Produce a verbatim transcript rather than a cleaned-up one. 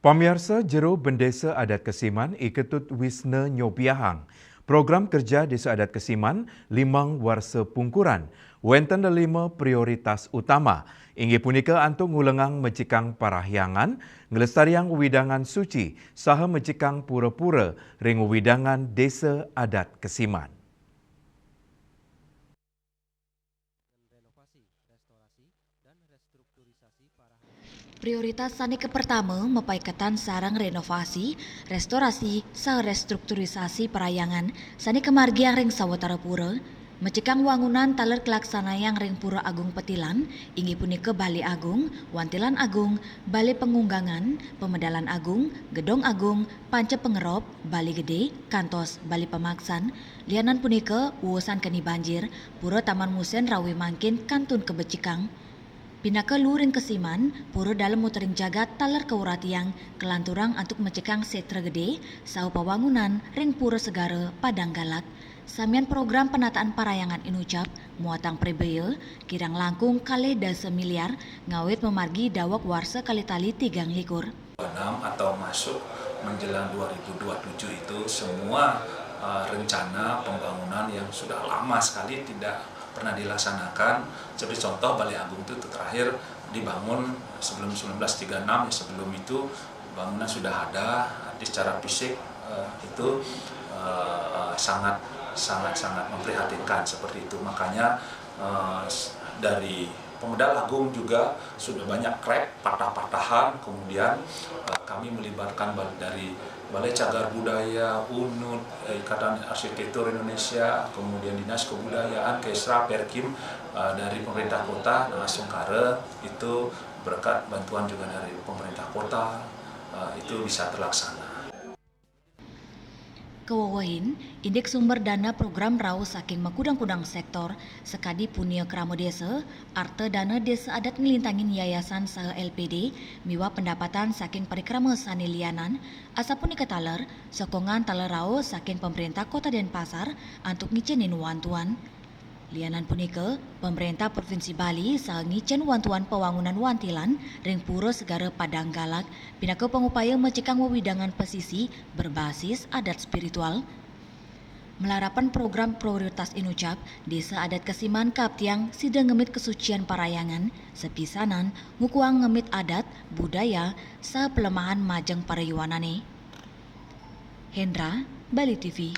Pamiarsa, Jero Bendesa Adat Kesiman, I Ketut Wisne nyobiahang program kerja Desa Adat Kesiman limang warsa pungkuran. Wenten lelima prioritas utama, inggih punika antuk ngulengang mejikang parahyangan, nglestariang wewidangan suci, saha mejikang pura-pura ring wewidangan Desa Adat Kesiman. Prioritas sane kapertama mapaiketan sareng renovasi, restorasi, saha restrukturisasi parahyangan sane kamargiang ring sawatara pura, mejikang wangunan taler kalaksanayang ring Pura Agung Petilan, inggih punika Bale Agung, Wantilan Agung, Bale Pangunggangan, Pamedalan Agung, Gedong Agung, Panca Pangerop, Bale Gede, kantos Bale Pamaksan. Lianan punika, wusan keni banjir, Pura Taman Musen rawe mangkin kantun kabecikang. Pinaka luring kesiman, pura Dalem Utering Jagat taler kauratiang, kalanturang antuk mejikang setra gede, saha pawangunan ring Pura Segara Padang Galak. Samian program penataan parahyangan inucap, muatang prabea, kirang langkung kalih dasa miliar, ngawit mamargi daweg warsa kalih tali tigang likur. Enam atau masuk menjelang dua ribu dua puluh tujuh itu semua uh, rencana pembangunan yang sudah lama sekali tidak pernah dilaksanakan. Seperti contoh Balai Agung itu terakhir dibangun sebelum sembilan belas tiga enam, ya, sebelum itu bangunan sudah ada, tapi secara fisik uh, itu uh, sangat sangat sangat memprihatinkan seperti itu. Makanya uh, dari Pemedal Agung juga sudah banyak crack, patah-patahan, kemudian uh, kami melibatkan dari Balai Cagar Budaya, unut, eh, Ikatan Arsitektur Indonesia, kemudian Dinas Kebudayaan, Kesra, Perkim, eh, dari pemerintah kota, nah, Sungkara itu berkat bantuan juga dari pemerintah kota, eh, itu bisa terlaksana. Kawewehin, indik sumber dana program rauh saking makudang-kudang sektor, sakadi punia krama desa, arta dana desa adat nglintangin yayasan saha L P D, miwah pendapatan saking parikrama sane lianan, asapunika taler, sokongan taler rauh saking pemerintah Kota Denpasar antuk ngicenin wantuan. Lianan punika, pemerintah Provinsi Bali saha ngicen wantuan pawangunan wantilan ring Pura Segara Padang Galak pinaka pangupaya mejikang wewidangan pasisi berbasis adat spiritual. Malarapan program prioritas inucap, Desa Adat Kesiman kaaptiang sida ngemit kasucian parahyangan, sapisanan ngukuhang ngemit adat, budaya, saha palemahan majeng para yuanane. Hendra, Bali T V.